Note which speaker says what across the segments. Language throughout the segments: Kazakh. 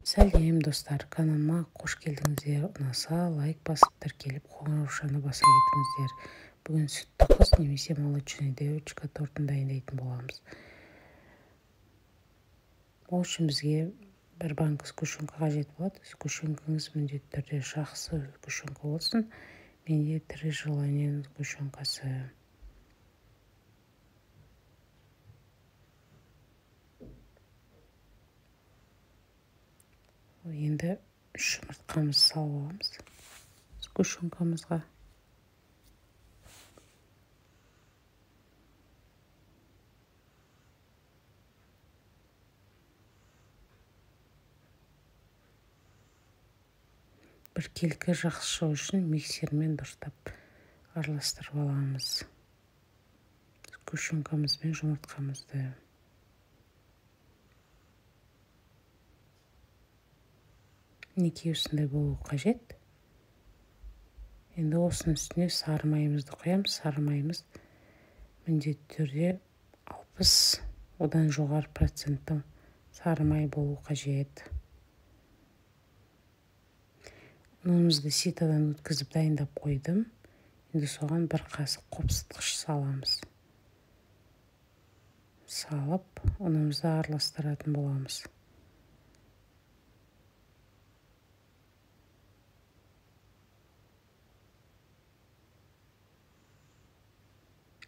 Speaker 1: Сәлем достар, каналыма қош келдіңіздер. Ұнаса лайк басып, тіркеліп, қоңыраушаны баса кетіңіздер. Бүгін сүтті қыз немесе молочная девочка тортын дайындайтын боламыз. Ол үшін бізге бір банка сгущенка қажет болады. Сгущенкаңыз міндетті түрде жақсы сгущенка болсын. Менде Три желания сгущенкасы. Енді 3 жұмыртқамызды салып аламыз сгущенкамызға. Біркелкі жақсы шығу үшін миксермен дұрыстап араластырып аламыз сгущенкамыз бен жұмыртқамызды. Мінекей осындай болу қажет. Енді осының үстіне сары майымызды құямыз. Сары майымыз міндетті түрде 60 одан жоғары проценттің сары май болу қажет. Ұнымызды ситадан өткізіп дайындап қойдым. Енді соған бір қасық қопсытқыш саламыз. Салып, ұнымызды араластыратын боламыз.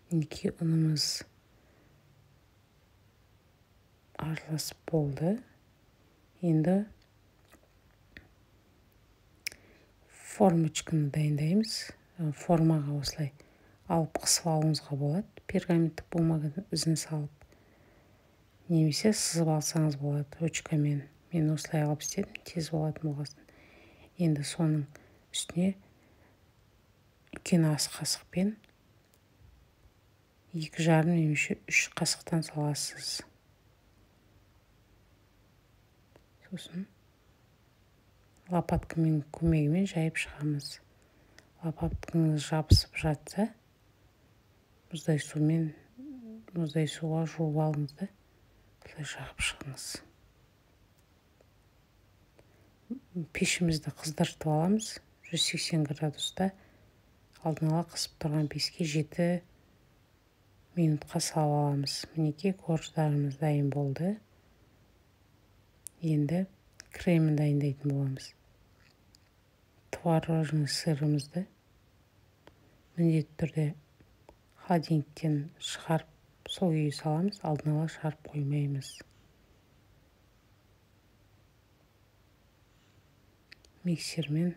Speaker 1: Мінекей ұнымыз араласып болды. Енді формочканы дайындаймыз. Формаға осылай алып қысып алуыңызға болады. Пергаменттік бумаганың ізін салып, немесе сызып алсаңыз болады ручкамен. Мен осылай алып істедім, тез болатын болғасын. Енді соның үстіне үлкен ас қасықпен 2,5 немесе 3 қасықтан саласыз. Сосын лопаткамен көмегімен жайып шығамыз. Лопаткаңыз жабысып жатса, мұздай суға жуып алыңыз да, осылай жағып шығыңыз. Пешімізді қыздыртып аламыз. 180 градуста алдын ала қызып тұрған пешке 7 минутқа салып аламыз. Мінекей корждарымыз дайын болды. Енді кремін дайындайтын боламыз. Творожный сырымызды міндетті түрде холодильниктен шығарып сол күйі саламыз, алдын ала шығарып қоймаймыз. Миксермен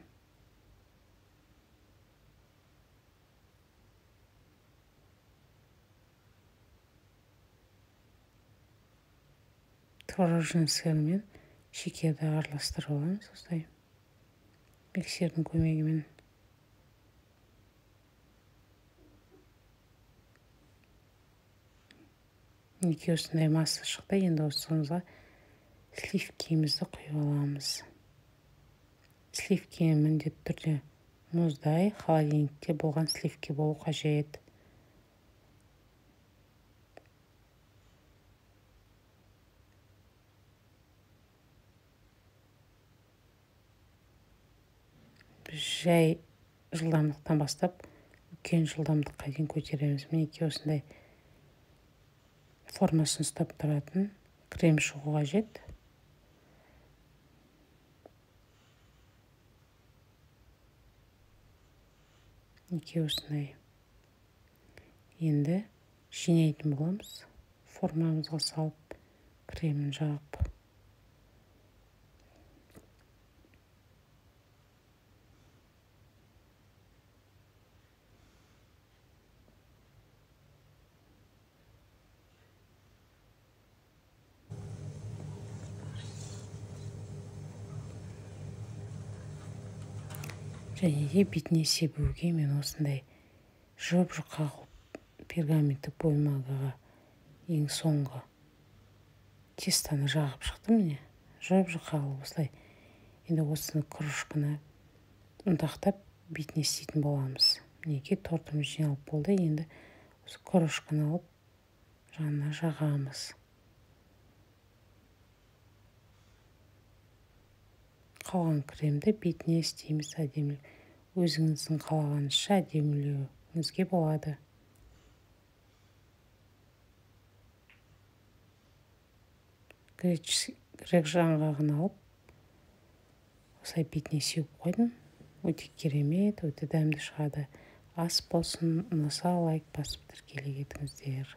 Speaker 1: творожный сырмен шекерді араластырып аламыз осылай миксердің көмегімен. Мінекей осындай масса шықты. Енді осымызға сливкимізді құйып аламыз. Сливки міндетті түрде мұздай, холодильникте болған сливки болу қажет. Жай жылдамдықтан бастап үлкен жылдамдыққа дейін көтереміз. Мінекей осындай формасын ұстап тұратын крем шығу қажет. Мінекей осындай. Енді жинайтын боламыз. Формамызға салып, кремін жағып. Және де бетіне себуге мен осындай жұп-жұқа қылып пергаменттік бумагаға ең соңғы тестаны жағып шықтым. Міне жұп-жұқа қылып осылай. Енді осыны кружканы ұнтақтап бетіне істейтін боламыз. Мінекей тортымыз жиналып болды. Енді осы кружканы алып жанына жағамыз. Қалған кремді бетіне істейміз әдемі. Өзіңіздің қалағаныңызша әдемілеуіңізге болады. Грек жаңғағын алып, осылай бетіне сеуіп қойдым. Өте керемет, өте дәмді шығады. Ас болсын, ұнаса лайк басып тіркеле кетіңіздер.